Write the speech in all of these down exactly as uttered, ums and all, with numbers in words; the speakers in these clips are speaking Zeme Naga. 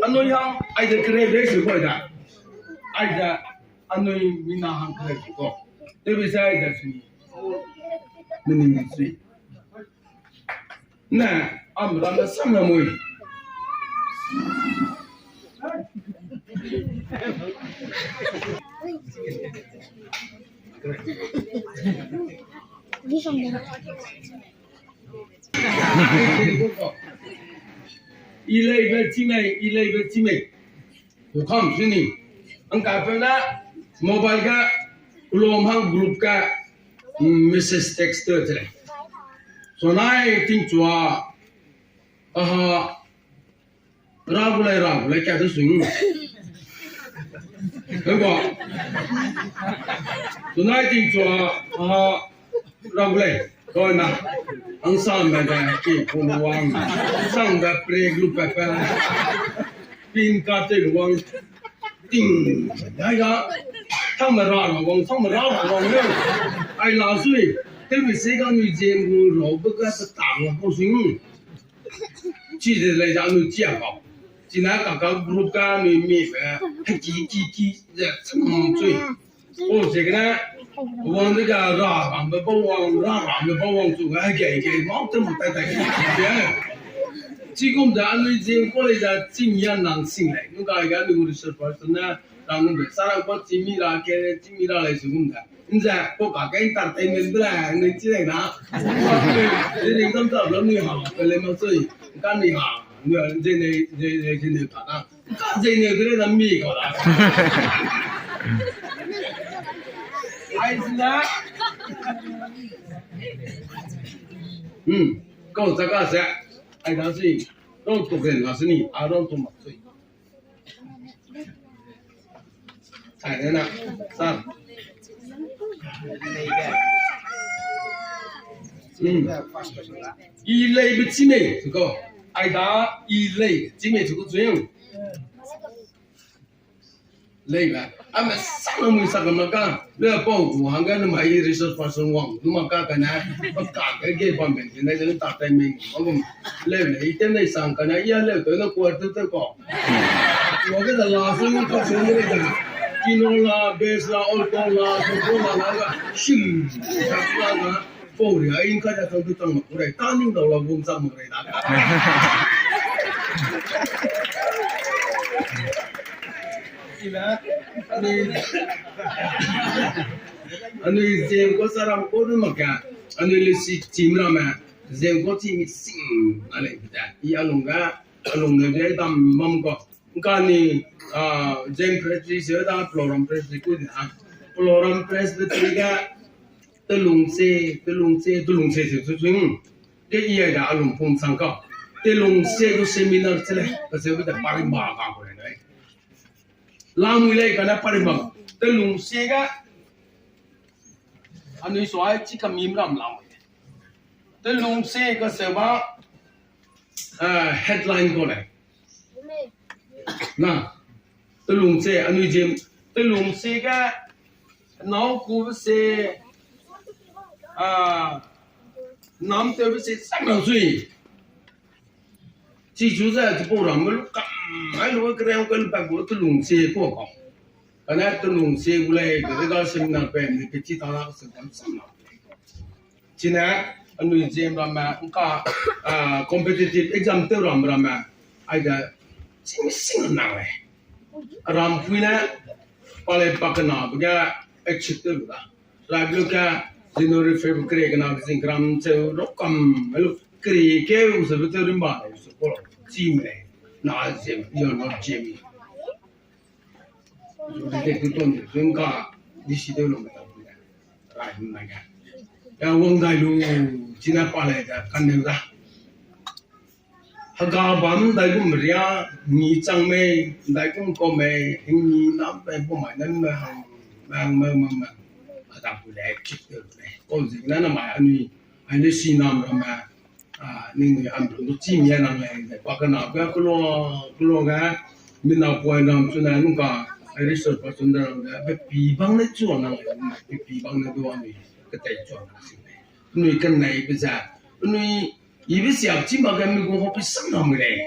Anui hang, aide kere rei su koi da. Aide anui mina hang kere su ko. Te bi sai da su ni. Mini mi sui. Ne, am ram da sam na mui. I leibe chimei, i leibe chimei. Ku kam sini. Ang ka pe na mobile ga, ulom hang group ga, mm, message text te te. So nai ting chua, aha, ra gu lei, ra gu lei, kya de sui. Hei ba. So nai ting chua, aha, ra gu lei. Kau na, ang sambe de, ki pu wang, sambe pre group pe pe, pin ka te wang, ting, ya ya, tang me ra ra wang, tang me ra ra wang ne. Ai la sui, te mi se ga nui jem gu ro be ga ta tang ko sui. Chi de lei ja nui chia kau. Chi na ka ka group ga nui mi be, ki ki ki, ze chang sui. O, zegene, wang de ga ra ram be bau wang, ra ram be bau wang chu ga ge ge mau te mu tai tai ge. Chi gum da anui jing college da chim ya nang sing lei. Nu ga ga nu research person na, rang nu be sara ko chim mi ra ke, chim mi ra lei su gum da. Nze ko ka ke entertainment de lei, nui chi lei na. Ni ring tam ta lo ni ha, ke le ma sui. Ka ni ha, ni je ne je ne je ne ta na. Ka je ne gre na mi ko la. Ai sina. Hmm. Kau ta ka se. Ai da si. Rau tu gen la sini. A rau tu ma sui. Ai da na. Sa. Hmm. I lei be chimei ko. Ai da i lei chimei ko sui. Lei ba, a me sang mui sa ka ma ka, le pau gu hang ga na mai resource person wang, nu ma ka ka na, ba ka ka ge bam ben, ne ne ta tai mei, ma gum, le ne, i te ne sang ka na, ya le, to na quarter te ko. Wa ge da la, sang ka sang ge da. Kino la, bass la, alto la, soprano la, la ga, shim, sa la ga. Pau ria, in ka da tang tu tang mak ku rai, ta ning dau la gum chang mak rai da. Ila, anui, anui zeng ko saram ko nu mak ka, anui le si chim ra ma, zeng ko chim sing, a le da, i a lung ga, a lung ne de dam bam ko. Kani, ah, Zem Presbytery se da, Ploram Presbytery ku da. Ploram Presbytery ga, telung se, telung se, telung se se su su. Ke i ai da alung pum sang ka. Telung se ku seminar se le, ka se bu da pari ma ka ku le. Lang mi le ka na pari ma. Telung se ga, anui so ai chi ka mim ram lang. Telung se ka se ba, ah, headline ko le. Na, telung se, anui zem, telung se ga, nau ku se, ah, nam te se, sang nau sui. Chi chu ze, chi pau ram me lu kam, ai lu ke reng ke lu pa gu telung se ko ko. Ka na telung se gu le, ke ga seminar pe, ni ke chi ta la se kam sang nau. Chine, anui zem ramme, ngka, ah, competitive exam tew ram ramme, aide, sing sing na le. Ram pui ne, pale pa kena, bege, exit tew da. Rai blu ke, January, February kena, zing gram tew, rokam, melu, kri ke, u se tew rimba, u se ko, team le, na zem, you're not Jamie. Zung de tu ton de zung ka, di si de lo me ta bu de. Rai hun mai ga. Ya wang dai lu, china pa le da, kan de da. Haga bam dai gum ria, ni chang mei, dai gum ko mei, hing ni nam pe bu mai nan me hang, mang, mang, mang, mang. Ada bu le, chit de le. Ko zik na na mai, ani, ani si nam ra ma. Ah, ning ni am du chi mi nang le, pa ka na ga kulo, kulo ga, mi na poi nam chu na nung ka, ai research person da ga, be pi bang ne chu nang le, be pi bang ne du ami, ka tai chu nang si le. Nui ka nai be za, nui Ibe siak chi mak ge mi gu hobby sang nam lei.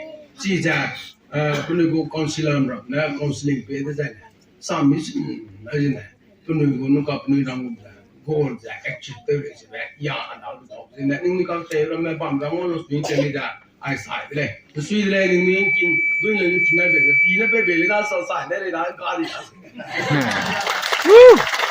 Chi ze, eh, penui gu counselor ram ne counseling pe de zai ne. Sa mi sin, ai zene. Penui gu nungka penui rang ze. Goal ze achieve tew lei sebe. Ya, a na lu tau. Zene, ning ni kang te ramme bam rang o lo sui te mi da. Ai sai de lei. Sui de lei, ning ni kin, dui le ni kin ai be, pi ne pe be le da sa sai de lei da, ga di da. Woo!